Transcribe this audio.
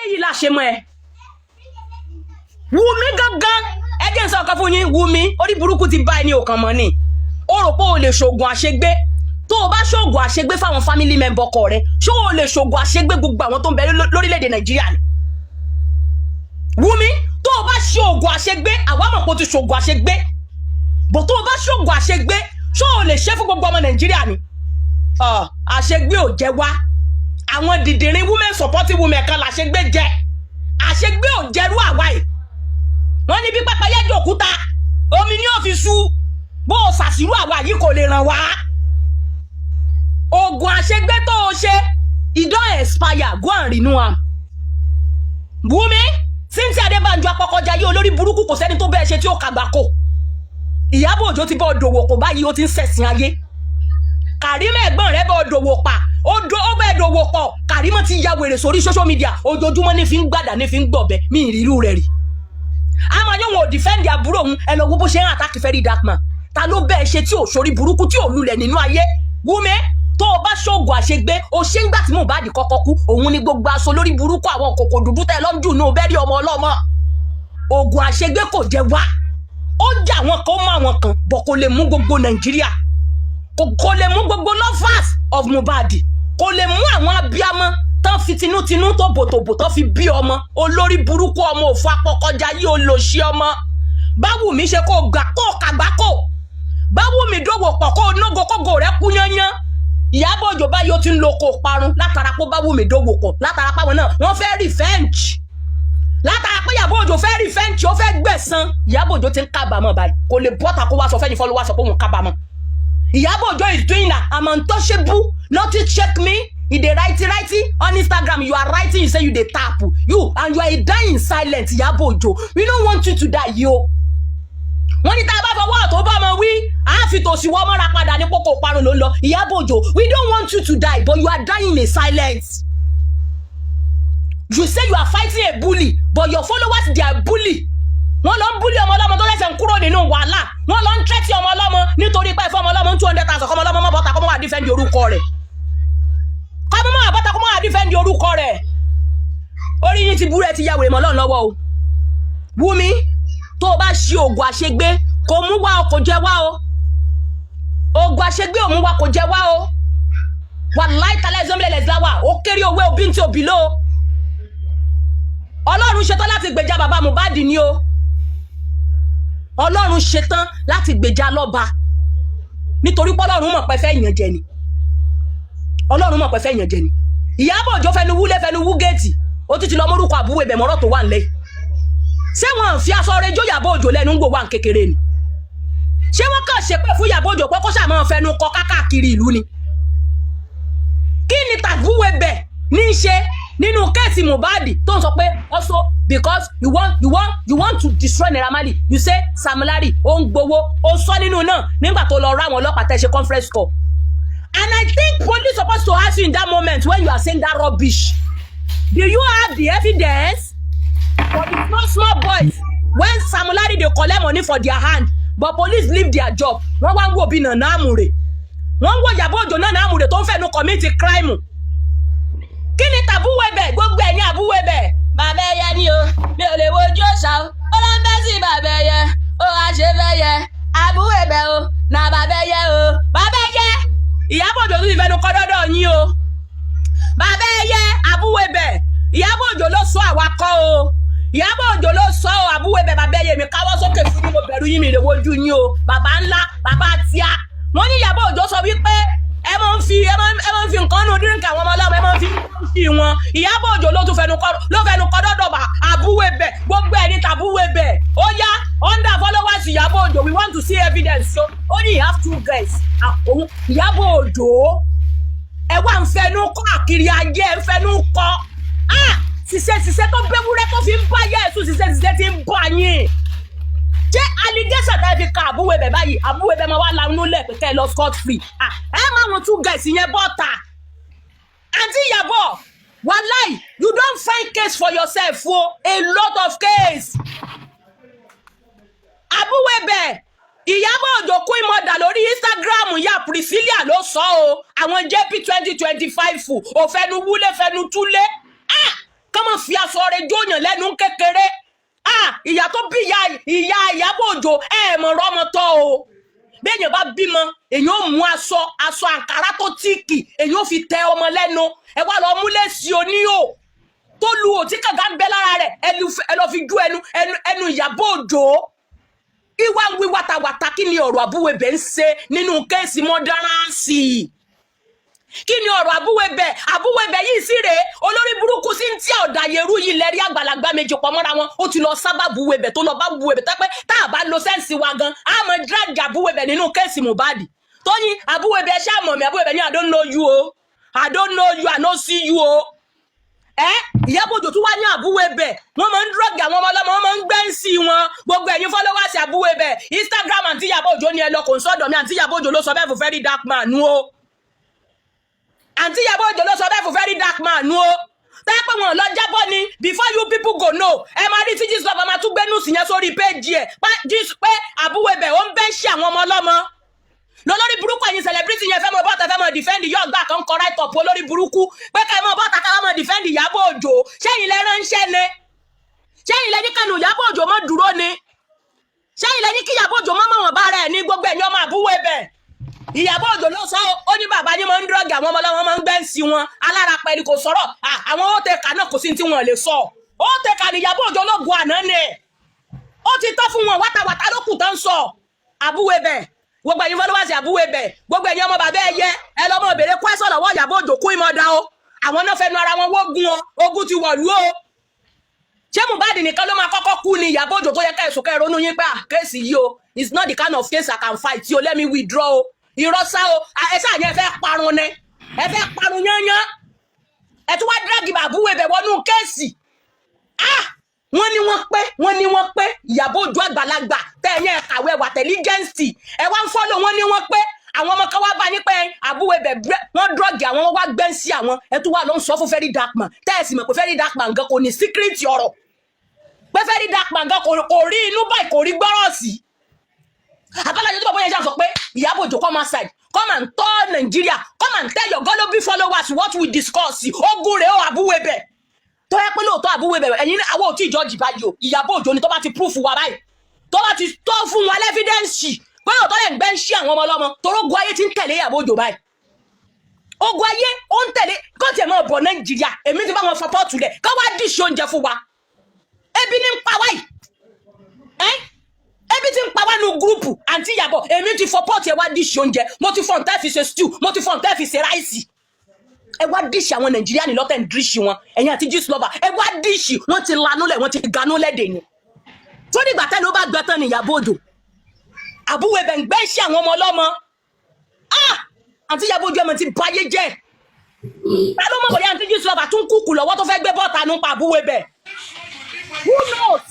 Eléyìí la ṣe mọ́ ẹ. Wùmí gángan, ẹ jẹ́ n sọ ọ̀kan fún yín. Wùmí, orí burúkú ti bá ẹni òkan mọ́ ni. Ó rò pé o lè ṣoògùn àṣegbé. Tó o bá ṣoògùn àṣegbé fáwọn family member ọkọ rẹ, ṣé o lè ṣoògùn àṣegbé gbogbo àwọn tó ń bẹ lórílẹ̀‐èdè Nàìjíríà ni? Wùmí, tó o bá ṣe oògùn àṣegbé, àwa mọ̀ pé o ti ṣoògùn àṣegbé bò. Tó o bá ṣoògùn àṣegbé, ṣé o lè ṣe fún gbogbo ọmọ Nàìjíríà ni? Àṣegbé ò jẹ́ wá. Àwọn dìdìrín women supporting women kan làṣegbé jẹ. Àṣegbé ò jẹrú àwa yìí. Wọ́n ní bí pẹ́pẹ́yẹ jòkúta, omi ní ó fi sú. Bó o ṣàṣírú àwa yìí, kò lè ràn wá. Oògùn àṣegbé tó o ṣe, e don expire, go and renew am. Wùmí Cynthia Adébánjọ, apọkọjáyé olórí burúkú, kò sẹ́ni tó bẹ́ẹ̀ ṣe tí ó kàgbà kò. Ìyábọ̀ Òjó ti bọ́ dòwò kò báyìí, ó ti ń ṣẹ̀sìn ayé. Kàrímọ̀ ẹ̀gbọ́n rẹ̀ bọ́ dòwò pa, ó do ó bẹ́ẹ̀ dòwò pọ̀. Kàrímọ̀ ti ya wèrè sórí social media, ojoojúmọ́ ní fi ń gbàdá, ní fi ń gbọ̀bẹ. Mi ìrírú rẹ̀ rí. Àmọ́ yóò wọn ò defend àbúrò òun. Ẹ lọ wo bó ṣe ń attack Very Dark Man. Ta ló bẹ́ẹ̀ ṣe tí ò sórí burúkú, tí ò lulẹ̀ nínú ayé? Wùmí, tó o bá ṣoògùn àṣegbé o ṣe ń gbà tí Mohbad kọ́kọ́ kú, òun ni gbogbo aṣọ lórí burúkú, àwọn kòkò dúdú tẹ́ lọ́njù nù bẹ́ẹ̀ rí ọmọ ọlọ́mọ. Oògùn àṣegbé kò jẹ wá. Ó jà àwọn kan, ó mú àwọn kan bọ̀, kò lè mú gbogbo Nàìjíríà, kò lè mú gbogbo lovers of Mohbad, kò lè mú àwọn abiyamọ tán fi tinútinú tó bòtòbò tán fi bí ọmọ. Olórí burúkú, ọmọ òfò, apọkọjá yìí, olòṣì ọmọ. Báwo mi ṣe kó gbà kó kàgbá kó báwo mi dòwò pọ̀, kó nógo kógo rẹ̀ kú yányán. Ìyábọ̀ Òjó báyìí, ó ti ń lo kó parun látara pé báwo mi dòwò pọ̀, látara pé àwọn náà wọ́n fẹ́ revenge, látara pé Ìyábọ̀ Òjó fẹ́ revenge, ó fẹ́ gbẹ̀san. Ìyábọ̀ Òjó ti ń kábàámọ̀ báyìí. Kò lè bọ́ta kó wá sọ fẹ́ni fọ́lọ́wọ́ sọ pé òun kábàámọ̀. Ìyábọ̀ Òjó is doing that, "I'm untouchable, nothing check me." E dey write write on Instagram. You are writing, you say you dey tap you and you are dying in silence. Ìyábọ̀ Òjó, we no want you to die yo. Wọ́n ní tá a bá fọwọ́ tó bá ọmọ wí, á fi tòsí wọ́n mọ́ra padà ní kókó parun ló ń lọ. Ìyábọ̀ Òjó, we don't want you to die, but you are dying in silence. You say you are fighting a bully, but your followers, they are bully. Wọ́n lọ ń bully ọmọ ọlọ́mọ tó lẹ́sẹ̀ ń kúrò nínú wàhálà. Wọ́n lọ ń tẹ́tí ọmọ ọlọ́mọ nítorí pé ẹ̀fọ́ ọmọ ọlọ́mọ ń 200,000, kọ́mọ ọlọ́mọ mọ́ bọ́ta, kọ́mọ wà defend orúkọ rẹ̀, kọ́mọ mọ́ bọ́ta, kọ́mọ wà defend orúkọ rẹ̀. Orí yín ti burú, ẹ ti ya wèrè mọ́ Ọlọ́run lọ́wọ́ o. Wúmi, tó o bá ṣe oògùn àṣegbé, kò mú wá o, kò jẹ wá o. Oògùn àṣegbé ò mú wá, kò jẹ wá o. Wàláì tálẹ̀ zọ́mílẹ̀ lẹ́sìláwà, ó kéré owó òbí tí òbí lò. Ọlọ́run ṣetán láti gbèjà bàbá Mohbad ni o. Ọlọ́run ṣetán láti gbèjà lọ́ba, nítorí pé Ọlọ́run mọ̀ pé fẹ́ yàn jẹ ni. Ọlọ́run mọ̀ pé fẹ́ yàn jẹ ni. Ìyábọ̀ Òjó fẹnu wúlé, fẹnu wú géètì, ó tún ti lọ mórúkọ àbúrò ibẹ̀ mọ́rọ̀ tó wà nílẹ̀. Ṣé wọn fi aṣọ rẹ jó Ìyábọ̀ Òjó lẹ́nu ń gbò wà kékeré ni? Ṣé wọ́n kàn ṣépè fún Ìyábọ̀ Òjó pé kó ṣàmọ́ fẹnu kọ káàkiri ìlú ni? Kí ni tàbúwẹ̀ bẹ̀ ní í ṣe nínú case Mohbad tó ń sọ pé also because you want to destroy Naira Marley? You say Sam Larry ó ń gbowó. Ó sọ nínú náà nígbà tó lọ rá àwọn ọlọ́pàá tẹ́ ṣe conference call. And I think police supposed to ask you in that moment when you are saying that rubbish, do you have the evidence for the small small boys when Sam Larry dey collect money for their hand? But police leave their job. Wọ́n wá ń wò bí nànà àmùrè, wọ́n ń wò Ìyábọ̀ Òjó nànà àmùrè tó ń fẹnu commit crime. Kí ni tàbúwẹ̀bẹ̀? Gbogbo ẹ̀yin àbúwẹ̀bẹ̀, bàbá ẹyẹ ni o, mi ò lè wojú òòṣà o. Ó lọ ń bẹ́ sí bàbá ẹyẹ, ó wá ṣe fẹ́ yẹ àbúwẹ̀bẹ̀ o, nà bàbá ẹyẹ o, bàbá ẹyẹ. Ìyábọ̀ Òjó tún ti fẹnu kọ́ dọ́dọ̀ yín o. Bàbá ẹyẹ, àbúwẹ̀bẹ̀, Ìyábọ̀ Òjó ló sọ, àwa kọ́ o. Ìyábọ̀ Òjó ló sọ o. Àbúwẹ̀bẹ̀, bàbá ẹyẹ, mi káwọ́ sókè fún yín, mo bẹ̀rù yín, mi lè wojú yín o. Bàbá ńlá, bàbá tíá. Wọ́n ní Ìyábọ̀ Òjó sọ wípé ẹ máa ń fi nǹkan nù drink àwọn ọmọ ọlọ́mọ, ẹ máa ń fi sí wọn. Ìyábọ̀ Òjó ló tún fẹnu kọ́, ló fẹnu kọ́ dọ́dọ̀ bá àbúwẹ̀bẹ̀. Gbogbo ẹ̀ ní tàbúwẹ̀bẹ̀. Ó yá, under followers Ìyábọ̀ Òjó, we want to see evidence. So ó ní you have two girls. Òun Ìyábọ̀ Òjó, ẹ wá ń fẹnu kọ́ àkiri ayé, ẹ ń fẹnu kọ́. Ah, ṣiṣẹ́ ṣiṣẹ́ tó bẹ́wúrẹ́ tó fi ń bá yẹ ẹ̀sùn, ṣiṣẹ́ ṣiṣẹ́ tí ń bá yín. Ṣé allegation tá ẹ fi ka àbúwẹ̀bẹ̀ báyìí, àbúwẹ̀bẹ̀ máa wá lanú lẹ̀ pé kẹ́ ẹ lọ scot free? Ah, ẹ máa wọn two guys yẹn bọ́ta. Àǹtí Ìyábọ̀, wàláì, you don find case for yourself o, a lot of case. Àbúwẹ̀bẹ̀, Ìyábọ̀ Òjó, queen mother lórí Instagram ya Priscilla ló sọ o. Àwọn JP 2025 ò fẹnu wúlé, fẹnu túlé. Ah, kán mọ̀ fi aṣọ rẹ̀ jóyàn lẹ́nu kékeré. Ah, ìyá tó bí ìyá ìyá Ìyábọ̀ Òjó, ẹ̀ mọ̀ rọ́mọ tọ́ o. Béèyàn bá bímọ, èyàn ò mú aṣọ àǹkárá tó thick, èyàn ò fi tẹ ọmọ lẹ́nu. Ẹ wá lọ mú lace oníhò tó lu òtí kànga ń bẹ lára rẹ̀, ẹ lọ fi jú ẹnu Ìyábọ̀ Òjó. Ìwà ń wí wàtàwàtà. Kí ni ọ̀rọ̀ àbúwẹ̀bẹ̀ ń ṣe nínú case murderance? Kí ni ọ̀rọ̀ àbúwẹ̀bẹ̀? Àbúwẹ̀bẹ̀ yìí sì rèé, olórí burúkú sí ń tí ọ̀dàyẹrú yìí lẹ́rí àgbàlagbà méjì pọ̀ mọ́ra wọn. Ó ti lọ sábà búwẹ̀bẹ̀ tó lọ bá búwẹ̀bẹ̀ tó pé tá a bá lo sense wa gan, a mọ̀ drag àbúwẹ̀bẹ̀ nínú case Mohbad. Tóyìn àbúwẹ̀bẹ̀, ṣé àmọ̀ mi? Àbúwẹ̀bẹ̀ ní, "I don't know you o, I don't know you, I no see you o." Ẹ Ìyábọ̀ Òjó tún wá ní àbúwẹ̀bẹ̀, wọ́n máa ń drug àwọn ọmọ ọlọ́mọ, wọ́n máa ń gbẹ́ǹsì wọn. Gbogbo ẹ̀yin followers àbúwẹ̀bẹ̀ Instagram, àǹtí Ìyábọ̀ Òjó ni ẹ lọ, kò ń sọ̀dọ̀ mi. Àǹtí Ìyábọ̀ Òjó ló sọ bẹ́ẹ̀ fún Very Dark Man nu o. Àǹtí Ìyábọ̀ Òjó ló sọ bẹ́ẹ̀ fún Very Dark Man nu o. Tẹ́ pé wọn lọ jábọ́ ni, before you people go know, ẹ máa rí tí Jesus máa tún gbé news yẹn sórí péjì ẹ̀ pé àbúwẹ̀bẹ̀ ó ń bẹ́ ṣe àwọn ọmọ ọlọ́mọ lolórí burúkú. Ẹ̀yin celebrity yẹn fẹ́ mọ bọ́ta, fẹ́ mọ defend yóò gbà kan kọ right up olórí burúkú pé ká ẹ mọ bọ́ta, ká mọ defend Ìyábọ̀ Òjó. Ṣẹ́yìn lẹ ránṣẹ́ ni? Ṣẹ́yìn lẹ ní kánú Ìyábọ̀ Òjó mọ́ dúró ni? Ṣẹ́yìn lẹ ní kí Ìyábọ̀ Òjó mọ́ mọ̀ wọ́n bá rẹ̀ ní? Gbogbo ẹ̀yin ọmọ àbúwẹ̀bẹ̀, Ìyábọ̀ Òjó ló sọ, ó ní bàbá yín máa ń drug àwọn ọmọ ọlọ́wọ́, máa ń gbẹ́ǹsì wọn alára pẹ̀lú. Kò sọ̀rọ̀ àwọn ó tẹ̀ka náà, kò sí tí wọ́n lè sọ. Ó tẹ̀ka ní Ìyábọ̀ Òjó lógun àná ni ó ti tọ́ fún wọn. Wátawàtá ló kù tán sọ. Àbúwẹ̀bẹ̀, gbogbo ẹ̀yin followers àbúwẹ̀bẹ̀, gbogbo ẹ̀yin ọmọ bàbá ẹ̀yẹ, ẹ lọ́mọ béèrè question lọ́wọ́ Ìyábọ̀ Òjó kún ìmọ̀dá o. Àwọn náà fẹnu ara wọn wógun o, ogun ti wọ̀lú o. Ṣé Mohbad nìkan ló máa kọ́kọ́ kú ni? Ìyábọ̀ Òjó tó yẹ ká ẹ̀sùn kẹ́ ronú yín pé, ah, case yìí o, it's not the kind of case I can fight o, let me withdraw o. Irọ́ sá o. Ẹ sáà yẹn fẹ́ parun ni, ẹ fẹ́ parun yányán. Ẹ tún wá drag àbúwẹ̀bẹ̀ wọnú case. Ah, wọ́n ní wọ́n pé, wọ́n ní wọ́n pé Ìyábọ̀ Òjó àgbàlagbà tẹ́ ẹ yẹn kàwé wà intelligence, ẹ wá ń follow. Wọ́n ní wọ́n pé àwọn ọmọ kan wá bá yín pé àbúwẹ̀bẹ̀ wọ́n drug àwọn, wọ́n wá gbẹ́ sí àwọn. Ẹ tún wá lọ ń sọ fún Very Dark Man, tẹ́ ẹ sì mọ̀ pé Very Dark Man gan kò ní secret ọ̀rọ̀, pé Very Dark Man gan kò rí inú báyìí, kò rí gbọ́rọ̀ sí. Abálájọ tó bọ̀ bóyá sọ pé Ìyábọ̀ Òjó, come outside, come and tell Nigeria, come and tell your gullible followers what we discuss. Ogun rèé o, àbúwẹ̀bẹ̀. Tó yẹ pé lóòótọ́ àbúwẹ̀bẹ̀, ẹ̀yin àwọn ò tí ì jọ́ọ̀jì báyìí o. Ìyábọ̀ Òjó ni tó bá ti proof wa báyìí, tó bá ti tó fún wa l'evidence pé lóòótọ́ lè ń gbẹ́ ń ṣí àwọn ọmọ ọlọ́mọ, torógun ayé ti ń tẹ̀lé Ìyábọ̀ Òjó báyìí. Ogun ayé ó ń tẹ̀lé kó tiẹ̀ máa bọ̀ Nàìjíríà. Èmi ti bá wọn fọ pot lẹ̀ ká wá dish oúnjẹ fún wa. Ebi ní ń pa wáyìí ẹ́, ebi ti ń pa wá nu group. Àǹtí Ìyábọ̀, èmi ti fọ pot, ẹ wá dish oúnjẹ. Mo ti fọ ǹtẹ́ fi ṣe stew, mo ti fọ ǹtẹ́ fi ṣe rice. Ẹ wá dish àwọn Nàìjíríà ní lọ́tẹ̀ ń dish wọn. Ẹ̀yin àti gist lover, ẹ wá dish. Wọ́n ti lanú lẹ̀, wọ́n ti ganú lẹ́dẹ̀ ni. Tó dìgbà tẹ́lẹ̀ ó bá gbẹ tán ní Ìyábọ̀ Òjó, àbúwẹ̀bẹ̀ ń gbẹ́ ṣe àwọn ọmọ ọlọ́mọ. Ah, àǹtí Ìyábọ̀ Òjó, ẹ̀mọ̀ ti báyé jẹ́. Ta ló mọ̀ bóyá àǹtí gist lover tún kúkú lọ́wọ́ tó fẹ́ gbé bọ́ọ̀tà nípa àbúwẹ̀bẹ̀? Who knows?